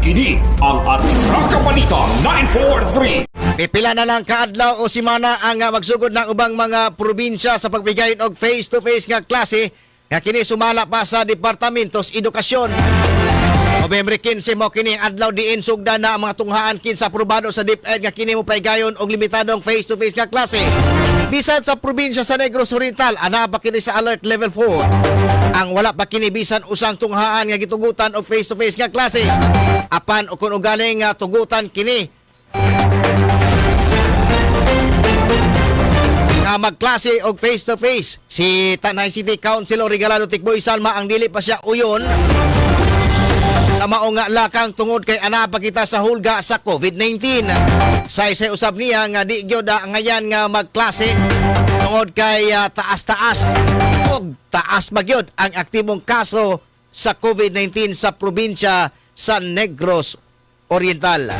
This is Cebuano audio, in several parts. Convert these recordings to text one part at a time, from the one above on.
Kini ang Atraka Balita 943. Pipila na lang kaadlaw o simana ang magsugod ng ubang mga probinsya sa pagbigay og face-to-face nga klase nga kini sumala pa sa Departamento sa Edukasyon. Nobyembre 15 mo kini ang adlaw diin sugdan na ang mga tunghaan kinsa aprobado sa DepEd nga kini mo paigayon og limitadong face-to-face nga klase. Bisan sa probinsya sa Negros Oriental, ana pa kini sa alert level 4. Ang wala pa kini bisan usang tunghaan nga gitugutan og face-to-face nga klase. Apan o kung ugaling nga tugutan kini nga magklase og face to face, si Tanay City Councilor Regalado Tikboy Salma ang dili pa siya uyon sa mao nga lakang tungod kay ana pa kita sa hulga sa COVID-19. Saysay usab niya nga di gyud ngayan nga magklase tungod kay taas-taas og taas magyud ang aktibong kaso sa COVID-19 sa probinsya sa Negros Oriental.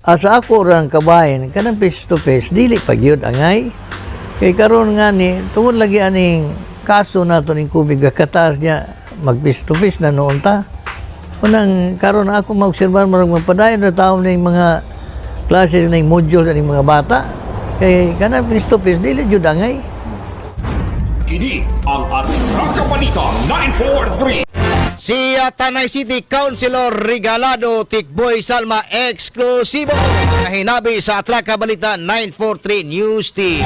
Asa ako rang kabahin, kanang face to face, dili pa gyud angay. Kay karon nga ni, tungod lagi aning kaso nato ning COVID kataas niya, mag face to face na noon ta. Unang karon ako maobserbar, marag magpadayon na taon ning mga klase ning module ning mga bata. Kay kanang face to face dili jud angay. Kini ang Atraka Balita 943. Si Tanay City Councilor Regalado Tikboy Salma, eksklusibo na hinabi sa Atraka Balita 943 News Team.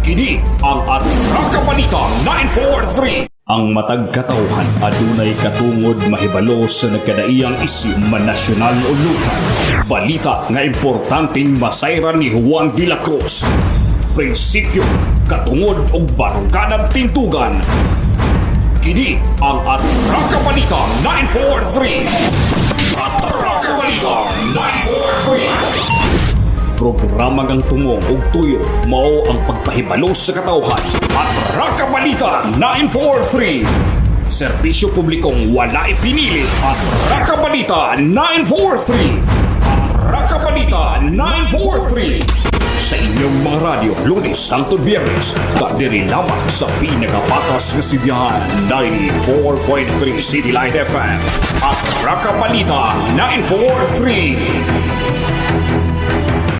Kini ang Atraka Balita 943. Ang matag katawhan adunay katungod mahibalo sa nagkadaiyang isyu man nasyonal o lokal. Balita nga importanteng masayran ni Juan de la Cruz. Prinsipyo, katungod og baruganan tintugan. Kini ang Atraka Balita 943. Atraka Balita 943. Programa ngang tungong ug tuyo mao ang pagpahibalo sa katawhan. Atraka Balita 943. Serbisyo publikong walay pinili. Atraka Balita 943. Atraka Balita 943. Sa inyong mga radyo, Lunes hangtod Biyernes, kadiri lamang sa pinakapatas nga sidyahan, 94.3 City Light FM. Atraka Balita 943.